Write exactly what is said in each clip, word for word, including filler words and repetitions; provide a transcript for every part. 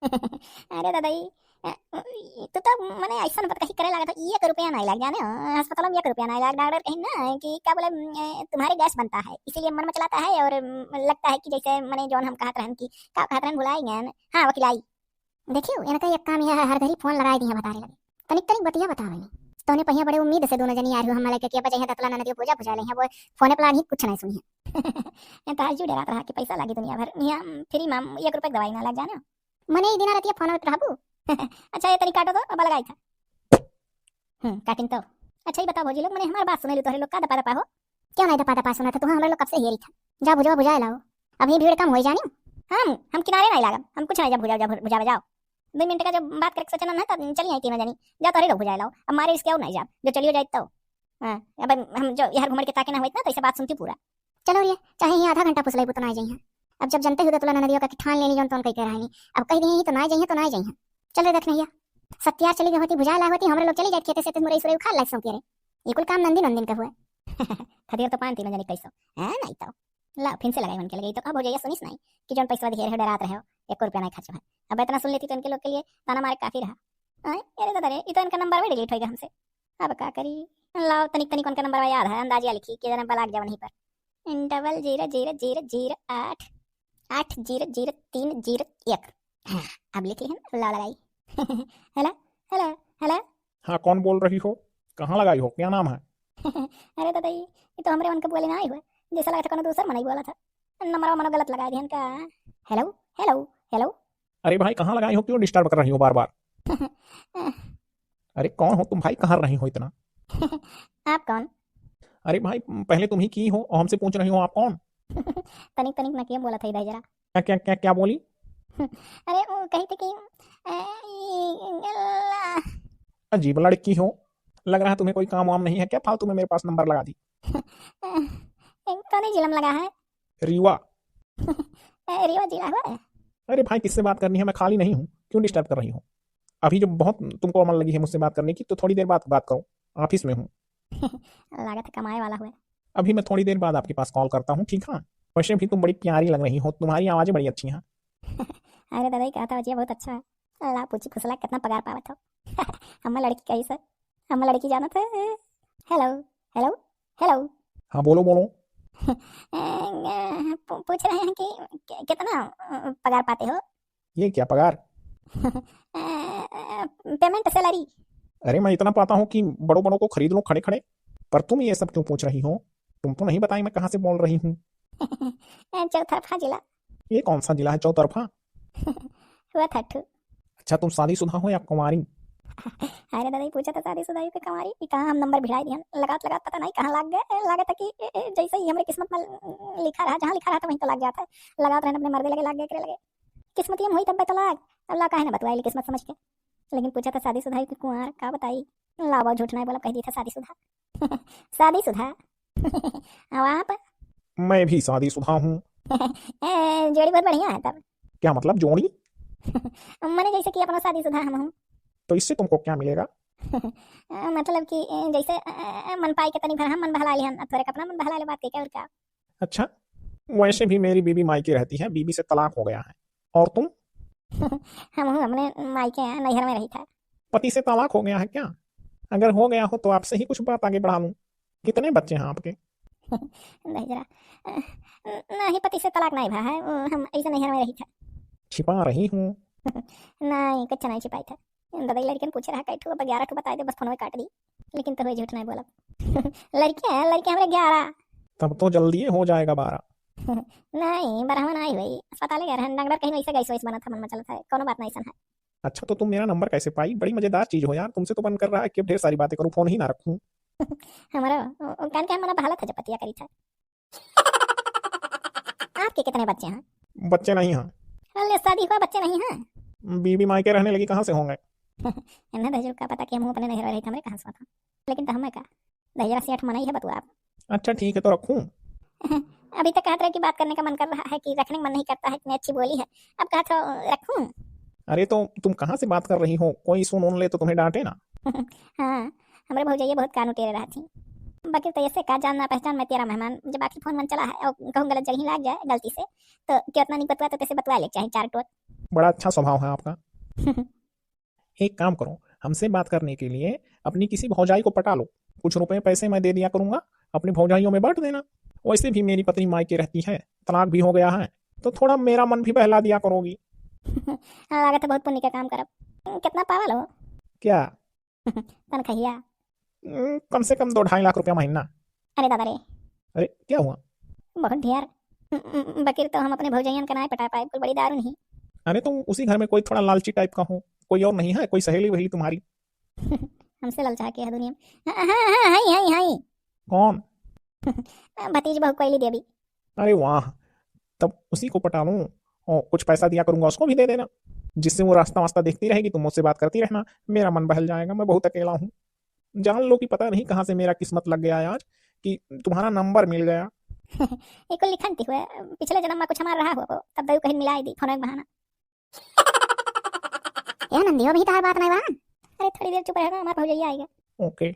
अरे दादा, ई, अ, ई तो, तो मने ऐसन बतकही करे लागत हो, एक रुपया नाहीं लाग जाने हो, अस्पताल में एक रुपया नाहीं लाग, डॉक्टर कहीं ना कि क्या बोले, अ, तुम्हारे गैस बनता है, इसीलिए मन मचलाता है और, अम, लगता है कि जैसे मने जौन हम कहत रहन कि, का कहत रहन, भुलाई गए। हाँ, वकिलाई। देखियो, इनका एक काम यह है, हर घड़ी फोन लगाई दिया भतारे लगे। तनिक तनिक बतिया बतावे। तोने पहिया बड़े उम्मीद से दोनों जनी आ रही हो, हम लगे कि अब जइहे दतला ननदियो पूजा बुझा ले हैं, वो फोने पर लागी कुछ नहीं सुनी है। ये तो आज डरात रहा कि पैसा लागी दुनिया भर। यहाँ फ्री में एक रुपये की दवाई ना लग जाने। मने ई दिना रतिया फोन पे रहबू। अच्छा, ये तनी काटो तो, अब लगाई था। हम्म, काटिन तो। अच्छा, ये बताओ भौजी लोग, मने हमार बात सुने लो तोहरे लोग का दपा दपा हो? क्यों नहीं दपा दपा सुना था? तू हमरा लोग कब से हेरी था। जा भुजवा भुजाए लाओ, अभी भीड़ कम हो जानी। हम, हम किनारे नहीं लागब, हम कुछ नहीं, जब भुजाओ, जब भुजावे जाओ। दो मिनट का जब बात करके सोचना ना, तब चली आई तीनों जनी। जा तोहरे लोग भुजाए लाओ, अब मारे इसके और नहीं जाब, जो चलियो जाए तो। हाँ, अब हम जो यार घुमड़ के ताके ना होइत ना, तो इसे बात सुनती पूरा। चलो रे, चाहे ही आधा घंटा फुसलाई तो ना जाइए। अब जब जनते हुए तो तुला ननदियों का कि ठान लेनी जौन तौन कह के रहनी, अब कह दिए ही तो ना जाइए, तो ना जाइए। चल रे देख नहीं, सत्यार चली गई होती, भुजाए ला होती, हमरे लोग चली जाए खेते से, तो मुरई सुरई उखाड़ लाग सौंपी रे। ये कुल काम नंदी नंदिन का हुआ। खदेर तो पान तीनों जनी कैसो। हाँ, नहीं तो। ला, फिर से लगाई मन के लगे, तो कब हो जाइए सुनिस नहीं कि जौन पैसा दिए रहे, डरात रहे हो, एक रुपया नहीं खर्च है। अब इतना सुन लेती तो इनके लोग के लिए ताना मारे काफी रहा। आय, अरे दादा रे, ये तो इनका नंबर भी डिलीट होएगा हमसे। अब का करी? लाओ, तनिक तनिक उनका नंबर याद है, अंदाजिया लिखी कि जना ब्लॉक जावन ही पर। डबल जीरो जीरो जीरो जीरो आठ, आठ जीरो जीरो तीन जीरो एक। हाँ, अब लिख लिहन, लाओ लगाई। हेलो, हेलो, हेलो। हाँ, कौन बोल रही हो? कहाँ लगाई हो? क्या नाम है? अरे दादा, ये, ये तो हमरे मन के बोले ना आई हुए, जैसा लगता कोनो दूसर मनई बोला था। नंबरवा मनो गलत लगा दिहन का। हेलो, हेलो, हेलो। अरे भाई, कहाँ लगाई हो? क्यों डिस्टर्ब कर रही हो बार बार? अरे कौन हो तुम भाई, कहाँ रही हो इतना? आप कौन? अरे भाई, पहले तुम ही की हो और हमसे पूछ रही हो आप कौन? तनिक तनिक ना किया बोला था इधर जरा। क्या, क्या, क्या, क्या बोली? अरे वो कही थी कि, अ, ई, अल्लाह। अजीब लड़की हो, लग रहा है तुम्हें कोई काम वाम नहीं है क्या, फालतू में मेरे पास नंबर लगा दी। अ, कौन जिलम लगा है? रीवा। ए, रीवा जिला हुआ है? अरे भाई, किससे बात करनी है, मैं खाली नहीं हूँ, क्यों डिस्टर्ब कर रही हो? अभी जो बहुत तुमको अमल लगी है मुझसे बात करने की, तो थोड़ी देर बाद बात करो, ऑफिस में हूँ। लागत है कमाए वाला हुआ है। अभी मैं थोड़ी देर बाद आपके पास कॉल करता हूँ, ठीक है? वैसे भी तुम बड़ी प्यारी लग रही हो, तुम्हारी आवाज़ें बड़ी अच्छी हैं। अरे दादा, ये कहा था, बहुत अच्छा है। ला पूछी फुसला, कितना पगार पावत हो? हम लड़की कही सर, हम लड़की जानत है। हेलो, हेलो, हेलो। हाँ, बोलो, बोलो। ए, ए, पू-, पूछ रहे हैं कि कि-, कितना, अ, पगार पाते हो? ये क्या पगार? ए, ए, पेमेंट, सैलरी। अरे, मैं इतना पाता हूँ कि बड़ों-बड़ों को खरीद लूँ खड़े-खड़े। पर तुम ये सब क्यों पूछ रही हो? तुम तो नहीं बताई मैं कहाँ से बोल रही हूँ। ए, चौतरफा जिला। ये कौन सा जिला है चौतरफा? हुआ था ठू। अच्छा, तुम शादीशुदा हो या कुंवारी? अरे दादा, ये पूछा था शादीशुदा हो कि कुंवारी? ये कहाँ हम नंबर भिड़ाई दिहन? लगात लगात पता नहीं कहाँ लाग गए। ए, लागत है कि, ए, ए, जैसे ही हमरे किस्मत में लिखा रहा, जहाँ लिखा रहा था वहीं तो लाग जाता है। लगात रहन अपने मर्दे लगे, लाग गए, करे लगे। किस्मत ये में हुई तब तो लाग। अल्लाह काहे ना बतवाई किस्मत समझ के। लेकिन पूछा था शादीशुदा हो कि कुंवार, का बताई? लावा झूठ नहीं बोला, कह दी था शादीशुदा। शादीशुदा। और आप? मैं भी शादीशुदा हूँ। ए, जोड़ी बहुत बढ़िया है तब। क्या मतलब जोड़ी? मने जैसे कि अपना शादीशुदा हम हूँ। तो इससे तुमको क्या मिलेगा? अ, मतलब कि, अ, जैसे, अ, अ, मन पाई के तनी भर हम मन बहला लिहन, अब थोड़े अपना मन बहला ले, बात के क्या और क्या? अच्छा, वैसे भी मेरी बीबी मायके रहती है, बीबी से तलाक हो गया है। और तुम? हम हूँ अपने मायके यहाँ नैहर में रही था। पति से तलाक हो गया है क्या? अगर हो गया हो तो आपसे ही कुछ बात आगे बढ़ा लूँ। कितने बच्चे हैं आपके? नहीं जरा, अ, नहीं, पति से तलाक नहीं भा है, अ, हम ऐसे नैहर में रही था। छिपा रही हूँ। नहीं, कुछ नहीं छिपाई था। दादा, ये लड़कन पूछे रहा, "कै ठो?" अब ग्यारह ठो बताए दे, बस फोनवे काट दी। लेकिन तो हुए झूठ नहीं बोलब। लड़के हैं, लड़के हमरे ग्यारह। तब तो जल्दी हो जाएगा बारह। नहीं, बारहवा नहीं हुई। अस्पताल गए रहन, डॉक्टर कहीं वैसे गैस वैस बना था, मन में चलत है, कोनो बात नहीं सन है। अच्छा, तो तुम मेरा नंबर कैसे पाई? बड़ी मजेदार चीज हो यार, तुमसे तो मन कर रहा है कि अब ढेर सारी बातें करूँ, फोन ही ना रखूँ। हमारा, ओ, ओ, कान के हम मना बहालत है जब पतिया करी था। आपके कितने बच्चे हैं? बच्चे नहीं हैं। अरे, शादी हुआ, बच्चे नहीं हैं? बीबी मायके रहने लगी, कहाँ से होंगे? इन्हें दहेजू का पता कि हम अपने नैहर रही, हमरे कहाँ से पता? लेकिन तो हमें का? दहेजरा सेठ मनाई है बतुआ आप। अच्छा, ठीक है, तो रखूँ? अभी तक कहत रहे कि बात करने का मन कर रहा है, कि रखने का मन नहीं करता है, इतनी अच्छी बोली है, अब कहा था रखूँ? अरे, तो तुम कहाँ से बात कर रही हो? कोई सुन उन ले तो तुम्हें डांटे ना। हाँ, हमरे भौजैया बहुत कान उटेरे रहा थी। बाकी तो ऐसे का जानना पहचान मैं तेरा मेहमान, जब आखिर फोन मन चला है और कहूँ गलत जगह लाग जाए गलती से, तो क्यों इतना नहीं बतवा, तो तैसे बतवा ले चाहे चार टोक। बड़ा अच्छा स्वभाव है आपका। एक काम करो, हमसे बात करने के लिए अपनी किसी भौजाई को पटा लो, कुछ रुपए पैसे मैं दे दिया करूंगा, अपनी भौजाइयों में बांट देना। वैसे भी मेरी पत्नी मायके रहती है, तलाक भी हो गया है, तो थोड़ा मेरा मन भी बहला दिया करोगी। हाँ, लागत है बहुत पुण्य का काम करब। कितना पावा लो? क्या? तनखैया? हम्म, कम से कम दो ढाई लाख रुपया महीना। अरे दादा रे। अरे, क्या हुआ? बहुत ढेर। हम्म, हम्म, बकिर तो हम अपने भौजैयन का नाय पटा पाए, कुल बड़ी दारू नहीं। अरे, तो उसी घर में कोई थोड़ा लालची टाइप का हो, कोई और नहीं है, कोई सहेली वहेली तुम्हारी? हमसे ललचा के है दुनिया में। हाँ, हाँ, हाँ, हाय, हाय, हाय। कौन? भतीज बहू कोयली देवी। अरे वाह, तब उसी को पटा लूं और कुछ पैसा दिया करूंगा, उसको भी दे देना, जिससे वो रास्ता वास्ता देखती रहेगी, तुम मुझसे बात करती रहना, मेरा मन बहल जाएगा, मैं बहुत अकेला हूँ। जान लो कि पता नहीं कहाँ से मेरा किस्मत लग गया है आज कि तुम्हारा नंबर मिल गया। एको लिखन ती हुए, पिछले जन्म में कुछ हमारा रहा हो, तब दऊ कहीं मिलाई दी, फोन एक बहाना। ए नंदी, अबहीं तहार बात नाई बा? अरे थोड़ी देर चुप रहे ना, हमार भौजैया आइगा। ओके।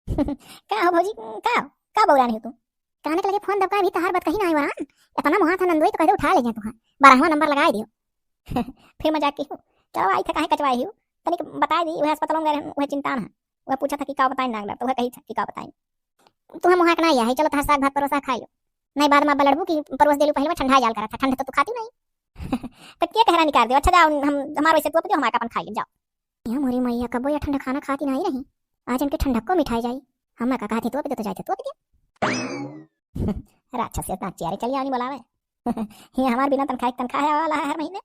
का हो भौजी, का, का बौरानी हो तू? काने के लगे फोन दबका, अभी तहार बात कहीं नाई बा। इतना मुहा था नंदोई तो कह दे उठा ले जा तू, हाँ। बारहवाँ नंबर लगाए दियो। फिर मजाक की हो। चलो आई था, काहे कचवाए हो? तनिक बताए दी, वह अस्पताल में गए रहन, वह चिंता ना है। वह पूछा था कि का बताई नाक डर, तो वह कही था कि का बताई। तू हम वहाँ के ना आया है, चलो तहार साग भात परोसा खाई लो। नहीं बाद में अब लड़बू कि परोस देलू पहले में ठंडा जाल करा था, ठंड तो तू खाती नहीं। तो क्या कहरा निकाल दे, अच्छा जाओ, हम, हमारे वैसे तोप दो, हम आके अपन खाई लेब, जाओ। या मोरी मैया, कबो या ठंडा खाना खाती नहीं रही, आज इनके ठंडक को मिठाई जाई। हम का कहती तोप दे तो जाए तो तोप दे। राक्षस इतना चेहरे चली आनी बोलावे। ये हमार बिना तनख्वाह, तनख्वाह वाला है हर महीने।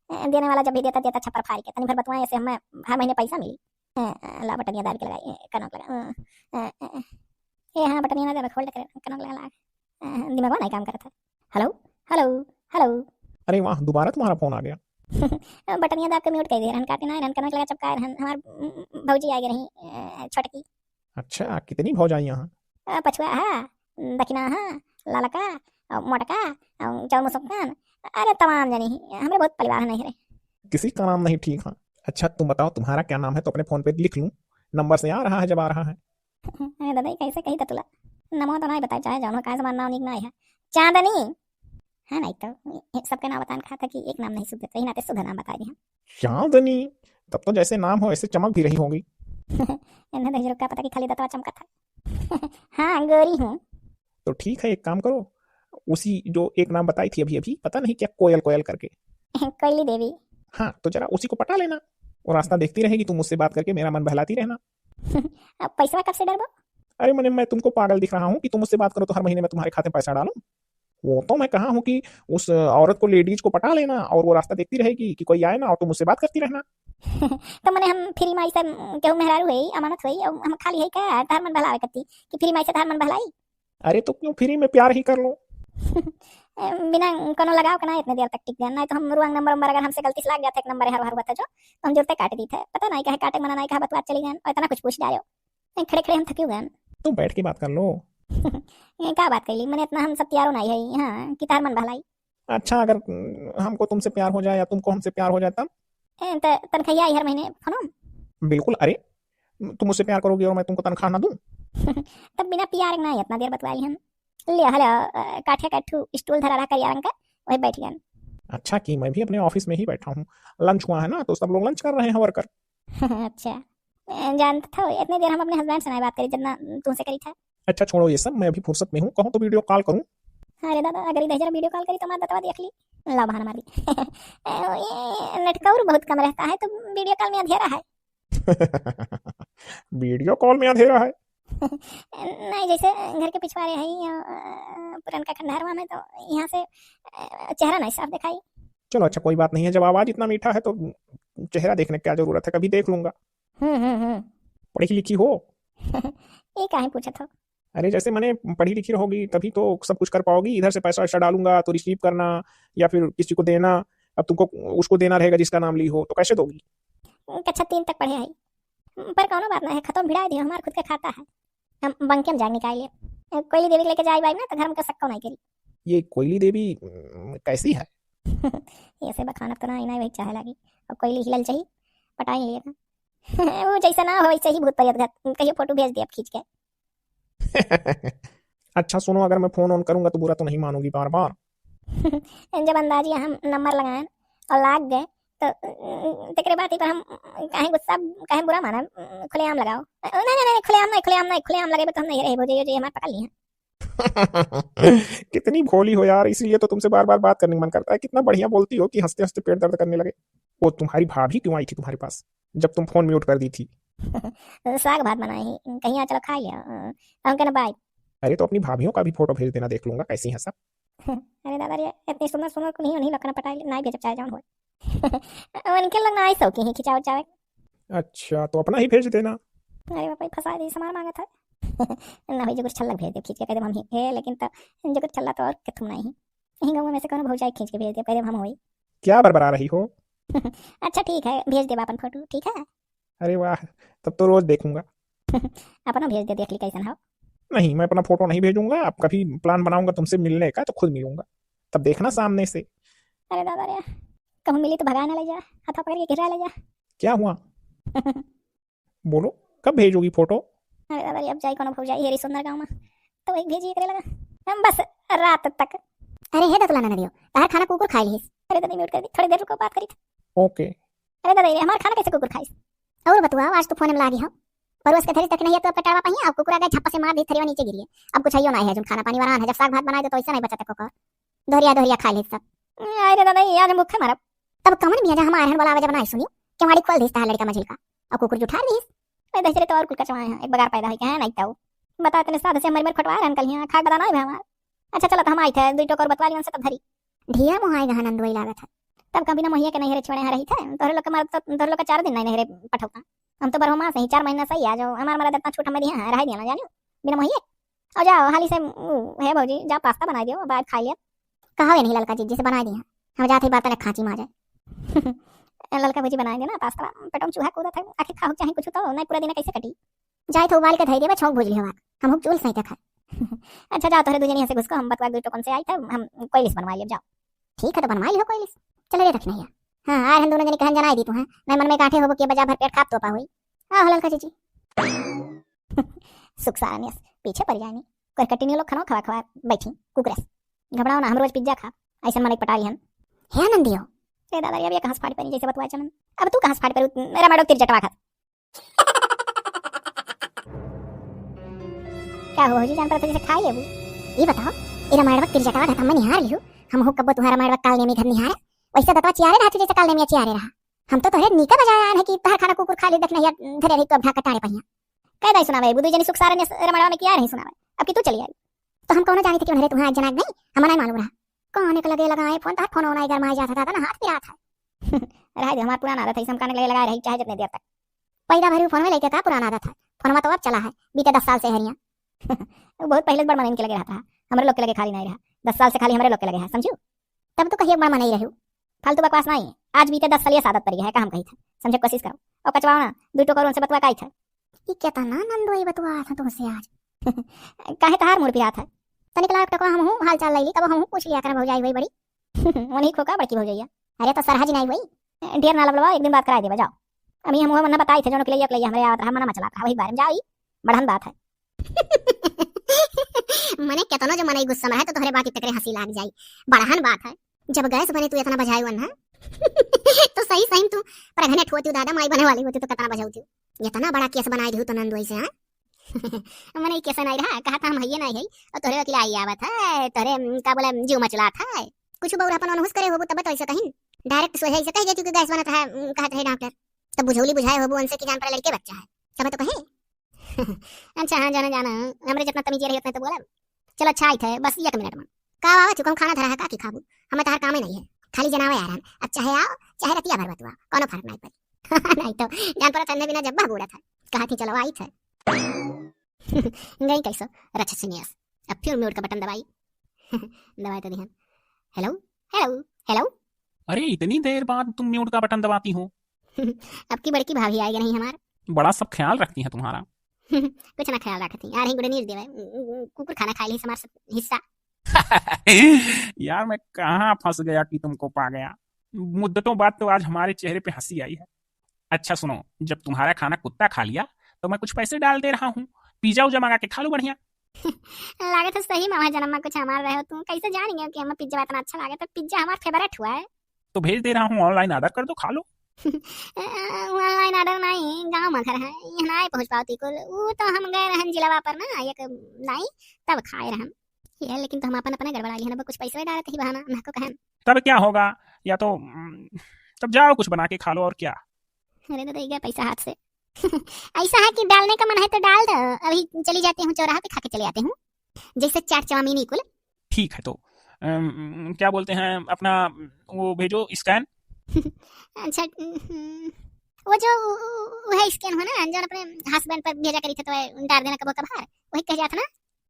ए, देने वाला जब भी देता, देता छप्पर फाड़ के, तनी भर बतुआए ऐसे हमें हर महीने पैसा मिली। ए, ला बटनिया दाब के लगाई, ए, कनक लगा, ए, ए, ए, ए, हाँ, बटनिया ना दे, खोल के कनक लगा, लगा। ए, दिमागवा नहीं काम करता है। हेलो, हेलो, हेलो। अरे वाह, दोबारा तुम्हारा फोन आ गया। बटनिया दाब के म्यूट कर दे रहन, काटे ना रहन, कनक लगा चपकाए रहन, हमार, उम, भौजी आ गई रही, ए, छोटकी। अच्छा, कितनी भौजाइयाँ हैं? अ, पछुआ है, दखिना है, ललका, अ, मोटका, अ, चौमुसुक्कन, अरे तमाम जनी ही, हमरे बहुत परिवार है नहीं रे। किसी का नाम नहीं ठीक है। अच्छा तुम बताओ तुम्हारा क्या नाम है तो अपने फोन पे लिख लूँ, नंबर से आ रहा है जब आ रहा है। अरे दादा, कैसे कही था तुला? नमो तो नहीं बताए, चाहे जानो, काहे से हमारा नाम नीक ना है। चांदनी। हाँ, नहीं तो, ये सबके नाम बतान कहा था कि एक नाम नहीं सुध देते, यही नाते सुध नाम बता दिया। चांदनी, तब तो जैसे नाम हो ऐसे चमक भी रही होगी। इन्हें दहिजरू का पता कि खाली दतवा चमका था। हाँ, गोरी हूँ। तो ठीक है, एक काम करो, उसी जो एक नाम बताई थी अभी अभी, पता नहीं क्या कोयल कोयल करके। कोयली देवी। हाँ, तो जरा उसी को पटा लेना, वो रास्ता देखती रहेगी, तुम उससे बात करके मेरा मन बहलाती रहना। अब पैसा कब से डरबो? अरे मने, मैं तुमको पागल दिख रहा हूँ कि तुम उससे बात करो तो हर महीने मैं तुम्हारे खाते में पैसा डालूं? वो तो मैं कहा हूँ कि उस औरत को, लेडीज को पटा लेना और वो रास्ता देखती रहेगी कि कोई आए ना और तुम उससे बात करती रहना। तो मने हम फ्री माई से, केहू मेहरारू है, अमानत है, और हम खाली है क्या? तार मन बहलावे करती कि फ्री माई से तार मन बहलाई? अरे तो क्यों फ्री में प्यार ही कर लो। बिना कोनो लगाव के ना इतने देर तक टिक जाए, नहीं तो हम रुआंग नंबर, नंबर अगर हमसे गलती से लाग जाते एक नंबर हर हर हुआ था जो, तो हम जुड़ते काट दी थे। पता नहीं कहे काटे मना नहीं कहा बतवा चली जाए और इतना कुछ पूछ डालो। ए, खड़े खड़े हम थके हुए हैं। तो बैठ के बात कर लो। ये का बात कैली? मने इतना हम सब तैयारो नहीं है, हाँ, कि तार मन बहलाई। अच्छा, अगर, उम, हमको तुमसे प्यार हो जाए या तुमको हमसे प्यार हो जाए तब? ए, त-, तनखैया आई हर महीने फोनो? बिल्कुल, अरे, तुम मुझसे प्यार करोगी और मैं तुमको तनख्वाह ना दूं? तब बिना प्यार के ना इतना देर बतवाई हम। ले, हेलो, अ, काठिया का एक ठू स्टूल धरा रहा करिया रंग का, वही बैठ गया। अच्छा कि मैं भी अपने ऑफिस में ही बैठा हूँ, लंच हुआ है ना, तो सब लोग लंच कर रहे हैं वर्कर। अच्छा, ए, जानत थो, इतने देर हम अपने हस्बैंड से नहीं बात करी जितना तुमसे करी था। अच्छा छोड़ो ये सब, मैं अभी फुर्सत में हूँ, कहो तो वीडियो कॉल करूँ? अरे दादा, अगर इधर जरा वीडियो कॉल करी तो हमारा दतवा देख ली, ला बहाना मार ली। ए, ये नेटकौर बहुत कम रहता है तो वीडियो कॉल में अंधेरा है। वीडियो कॉल में अंधेरा है? नहीं, जैसे घर के पिछवारे है या, अ, पुरनका खंडहरवा में तो यहाँ से, अ, चेहरा नहीं साफ दिखाई। चलो अच्छा, कोई बात नहीं है, जब आवाज इतना मीठा है तो चेहरा देखने की क्या जरूरत है, कभी देख लूंगा। हम्म, हम्म, हम्म। पढ़ी लिखी हो? ये काहे पूछत हो? अरे जैसे मने पढ़ी लिखी रहोगी तभी तो सब कुछ कर पाओगी, इधर से पैसा वैसा डालूंगा तो रिसीव करना या फिर किसी को देना, अब तुमको उसको देना रहेगा जिसका नाम ली हो, तो कैसे दोगी? कक्षा तीन तक पढ़े है, पर कौनो बात ना है, खतम भिड़ा दियो, हमार खुद का खाता है, हम बंके में जाके निकाल लिए। कोयली देवी के लेके जाए बाई ना तो घर में का सक्को नहीं करी। ये कोयली देवी, उम, कैसी है? ऐसे बखानत तो ना, इनाय वही चाहे लागी। और कोयली हिलल चाही, पटाई लिएगा। वो जैसा ना हो वैसे ही भूत प्रेत घर, कहियो फोटो भेज दे अब खींच के। अच्छा सुनो, अगर मैं फोन ऑन करूंगा तो बुरा तो नहीं मानोगी बार बार? जब अंदाजी हम नंबर लगाएन और लाग गए तो, अ, तेकरे बात पर हम, अ, काहे गुस्सा, काहे बुरा माना, अ, खुलेआम लगाओ। अ, नहीं, नहीं, नहीं, खुलेआम नहीं, खुलेआम नहीं, खुलेआम लगे तो हम नहीं रहे, भौजी, ये, ये हमार पकड़ लिया। कितनी भोली हो यार, इसीलिए तो तुमसे बार-बार बात करने का मन करता है। कितना बढ़िया बोलती हो कि हँसते-हँसते पेट दर्द करने लगे। वो तुम्हारी भाभी क्यों आई थी तुम्हारे पास, जब तुम फोन म्यूट कर दी थी? साग भात बनाए ही, कहीं आ चलो खा लिया, अ, तो हम कहना बाय। अरे तो अपनी भाभियों का भी फोटो भेज देना, देख लूंगा कैसी हैं सब। अरे दादा रे, इतनी सुंदर सुंदर को नहीं, उन्हीं लोग का ना पटाई, ना ही भेजब चाहे जौन होए। उनके लोग ना आई सौकी ही खिंचावे उचावे। अच्छा, तो अपना ही भेज देना। अरे बाप रे, फंसा दी, सामान मांगत है। ना होई, जो कुछ छल्लक भेज दे खींच के, कह दे हम ही है, लेकिन तो जो कुछ छल्ला तो और के तुम नहीं। यहीं गाँव में से कौनो भौजाई खींच के भेज दे, कह दे हम होई। क्या बरबरा रही हो? अच्छा ठीक है, भेज देबा अपन फोटो, ठीक है? अरे वाह, तब तो रोज देखूंगा। अपना भेज दे, देख ली कैसन हो। नहीं, मैं अपना फोटो नहीं भेजूंगा। अब कभी प्लान बनाऊंगा तुमसे मिलने का तो खुद मिलूंगा, तब देखना सामने से। अरे दादा रे, कहूँ मिली तो भगाए ना ले जा, हाथा पकड़ के घेरा ले जा। क्या हुआ? बोलो, कब भेजोगी फोटो? अरे दादा रे, अब जाई कौनो भौजाई हेरी सुंदर गाँव में, तो वही भेजी करे लगा। हम बस रात तक। अरे हे दतुला ना दियो, तहार खाना कुकुर खा लिस। अरे दादा, म्यूट कर दी, थोड़ी देर रुको, बात करी। ओके। अरे दादा रे, हमार खाना कैसे कुकुर खाइस? और बतुआ, आज तो फोन में लागी हो। परोस के धरी तक नहीं है तो पेटवा पहिया, अब कुकुर आ गए, झप्पा से मार दी, थरिया नीचे गिरी है। अब कुछ आइयो ना है, जो खाना पानी वरान है, जब साग भात बनाए दो तो ऐसा नहीं बचा तक को। दोहरिया दोहरिया खा ले सब। अरे दादा, ये आज हम भूखे मरब। तब कमन मियाँ जा हमार हन बोला, जब ना सुनी, केवाड़ी खोल देस तहार लड़का मझिल का, और कुकुर जुठार दीस। ए दहिजरे तो और कुल कचवा है, एक बगार पैदा होई के है, नहीं ताऊ। बता, तने साध से मर मर खटवा रहन कल हियाँ, खाक बता ना भे हमार। अच्छा, चलो, तो हम आई थे, दुई टोकर बतवा ली उनसे, तब धरी। ढिया मोहाई गहन अंदुआई लागत है। तब का बिना मोहिया के नैहरे छोड़े यहाँ रही थे, तोहरे लोग के मर-, तो-, तोहरे लोग के चार दिन नहीं नैहरे पठौता। हम तो बरहो मास नहीं, चार महीना सही आ जाओ, हमार मरद इतना छूट हमें दिया है, रह दिया ना जानियो, बिना मोहिया। और जाओ, हाली से, ऊ, हे भौजी, जा पास्ता बनाई दियो, बाद खा लिया। कहो ये नहीं ललका जी, जिसे बनाई दिया। हम जाते ही बर्तन खांची मारे। ललका भौजी बनाई देना पास्ता, पेटों में चूहा कूदत है, आखिर खाओ चाहे कुछ तो, नहीं पूरा दिन कैसे कटी? जाए तो उबाल के धई देबे, छौंक भूज लिहो आग। हम हुक चूल सैंते खाए। अच्छा, जाओ, तोहरे दू जनी हंसे घुसको, हम बतवा दू टोकन से आई था, हम कोयलिस बनवा लियो, जाओ। ठीक है, तो बनवा लिहो कोयलिस। चले रे रखना यार। हाँ, आए हम दोनों जनी कहन जनाई दी तू, हैं? मैं मन में गांठे होबो के बजा भर पेट खाब तो पा होई। हाँ, हो ललका जीजी। सुख सारनियस, पीछे पड़ जानी। कोई कटिनी लोग खाना खवा खवा बैठी, कुकरस। घबराओ ना, हम रोज पिज्जा खा। ऐसन मन एक पटा लिहन। हे नंदियो। रे दादा, अब ये कहाँ से फाट पड़ी, जैसे बतवा चमन। अब तू कहाँ से फाट पड़ी, मेरा मैडम तेरी जटवा खा। का हो भौजी, जान पड़त है जैसे खाई लेबू। ई बताओ, ए रामायण वक्त तिरजटवा घात हम निहार लिहू। हम हो कब्बो तुम्हारा रामायण वक्त काल नेमी घर निहार। वैसे दतवा चियारे रहा तू जैसे काल नेमिया चियारे रहा। हम तो तोहरे नीका बजाय आन है कि तोहर खाना कुकुर खा ले, देख नहीं यार, धरे रही तो अब ढाका टाड़े पहिया। कह दे सुनावे, बुदू जनी सुख सारे ने रामायण में किया रही सुनावे। अब कि तू चली आई। तो हम कौनो जानी थे कि उन्हें तुम्हारा जनाक नहीं, हम नहीं मालूम रहा। कौन के लगे लगाए फोन, तोहर फोन होना इधर माय जाता था ना, हाथ पिरात है। रहे दे, हमार पुराना आदत है, इसे हम कान के लगे लगाए रही, चाहे जितने देर तक। पैदा भरी फोन में लेके का पुराना आदत है? फोनवा तो अब चला है, बीते दस साल से हरिया। वो बहुत पहले से बड़ मनइन के लगे रहता है, हमरे लोग के लगे खाली नहीं रहा। दस साल से खाली हमरे लोग के लगे है, समझू? तब तो कहिए बड़ मनई रहू। फालतू बकवास नहीं, आज बीते दस साल ये आदत पड़ गया है, का हम कही था? समझे कोशिश करो। और कचवाओ ना, दू टोकर उनसे बतवा काई था। ई केतना नंदोई बतवा था तुमसे आज। काहे तहार मूड पिरात है? तनिक लायक टकवा हम हूँ, हाल चाल लैली, तब हम हूँ पूछ लिया कर भौजाई वही बड़ी। वही खोका बड़की भौजैया। अरे तो सरहज नहीं वही। ढेर ना लबड़वा, एक दिन बात कराई देबा, जाओ। अभी हम वो मन्ना बताई थे, जोन के लिए, के लिए हमरे आवत रहा, मना मचला रहा, वही बारे में जाओ, ई बड़हन बात है। मने केतनो जो मनई गुस्सा में रहे तो तोहरे बात की तकरे हंसी लाग जाई। बड़हन बात है। जब गैस बने तू इतना बजाई वन है। तो सही सही में तू प्रगनेट होती दादा, माई बने वाली होती तो कितना बजाऊ थी। इतना बड़ा केस बनाई दिहू तो नंदोई से, हाँ? मने ई केस नहीं रहा, कहा था हम हइये नहीं है। और तोहरे वकील आई आवत है, तोहरे, उम, का बोले, जीव मचलात है। कुछ बउर अपन अनहुस करे होबू तब तो ऐसे कहीं। डायरेक्ट सोझा ऐसे कह देती कि गैस बनत है, उम, कहत रहे डॉक्टर। तब बुझौली बुझाए होबू उनसे कि जान पड़े लड़के बच्चा है। तब तो कहे। अच्छा, हाँ, जाना, जाना, हमरे जितना तमीज रही उतने तो बोला। चलो, अच्छा, आई थे, बस एक मिनट में। का आवा, चुका खाना धरा है, का की खाबू? हमें तहार कामे नहीं है, खाली जनावे आ रहन। अब चाहे आओ, चाहे रतिया भर बतुआ, कोनो फर्क नहीं पड़ी। नहीं तो, जान पड़ा, चंदे बिना जब्बा बूढ़ा था। कहा थी, चलो, आई थे। गई कैसो, रक्षस नियस। अब फिर म्यूट का बटन दबाई। दबाए तो दिहन। हेलो, हेलो, हेलो। अरे, इतनी देर बाद तुम म्यूट का बटन दबाती हो? अब की बड़की भाभी आएगी नहीं हमार। बड़ा सब ख्याल रखती हैं तुम्हारा। कुछ ना ख्याल रखती, आ रही गुड़े नीर देवे, कुकुर खाना खा ली हमार सब हिस्सा। यार, मैं कहाँ फंस गया कि तुमको पा गया। मुद्दतों बाद तो आज हमारे चेहरे पे हंसी आई है। अच्छा सुनो, जब तुम्हारा खाना कुत्ता खा लिया तो मैं कुछ पैसे डाल दे रहा हूँ, पिज्जा उज्जा मंगा के खा लो बढ़िया। लागत है सही में वहाँ जन्म में कुछ हमार रहे हो तुम, कैसे जान गए कि हमें पिज्जा इतना अच्छा लगे? तो पिज्जा हमार फेवरेट हुआ है। तो भेज दे रहा हूँ, online order कर दो, खा लो। अ, online order नाहीं, गाँव मा घर है, यहाँ नाहीं पहुँच पावती कुल। ऊ तो हम गए रहन जिलावा पर ना, एक नाई, तब खाए रहन। ये लेकिन तो हम अपन, अपने गड़बड़ा लिहन, अब कुछ पैसा डालत ही बहाना, ना को कहन। तब क्या होगा, या तो, उम, तब जाओ कुछ बना के खा लो, और क्या। अरे दादा, ये गया पैसा हाथ से। ऐसा है कि डालने का मन है तो डाल दो, अभी चली जाती हूँ चौराहा पे खा के चले आती हूँ, जैसे चाट चाउमीन ही कुल। ठीक है तो, अम, क्या बोलते हैं, अपना वो भेजो scan। अच्छा, हम्म, वो जो, वो है scan हो ना, जो अपने husband पर भेजा करी थे तो डाल देना कबो कभार, वही कह जात ना।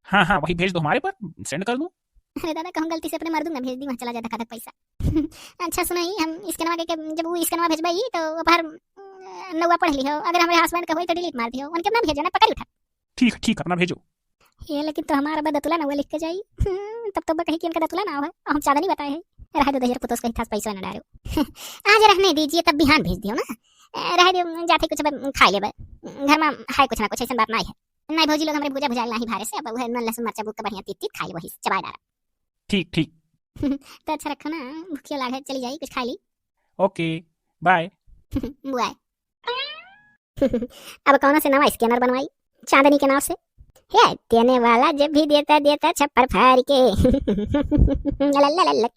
हाँ, हाँ, वही भेज दो हमारे पर, send कर दूँ। अरे दादा, कहूँ गलती से अपने मर्दू ना भेज दी, वहाँ चला जाता खातक पैसा। अच्छा सुनाई, हम scanवा के, के, जब वो scanवा भेजबाई तो ओपर, उम, नौवा पढ़ लिहो, अगर हमारे husband का होई तो delete मार दिहो, उनके ना भेजो ना, पकड़ उठा। ठीक, ठीक, अपना भेजो। ये लेकिन तो हमारा बा दतुला नौवा लिख के जाई। हम्म, तब तो बा कही कि इनका दतुला ना हो, हम चांदनी बताए है। रहे दो दहियर पुतोस कही थास पैसा ना डालो। आज रहने दीजिए, तब बिहान भेज दियो ना। ए, रहे दियो, जाते कुछ अब खाई लेबे। घर मा है कुछ ना कुछ, ऐसन बात नाहीं है। नाहीं भौजी लोग हमरे भूजा भुजाल नाहीं भारे से, अब वह नून लहसुन मरचा बूक के बढ़िया तीत तीत खाई ले, वही से चबाए डारा। ठीक, ठीक। तो अच्छा रखो ना, भूखियो लागे, चली जाई, कुछ खाई ली। OK, bye। Bye। अब कौनो से नवा scanner बनवाई, चांदनी के नाव से। हे, देने वाला जब भी देता, देता छप्पर फाड़ के। ला ला ला ला।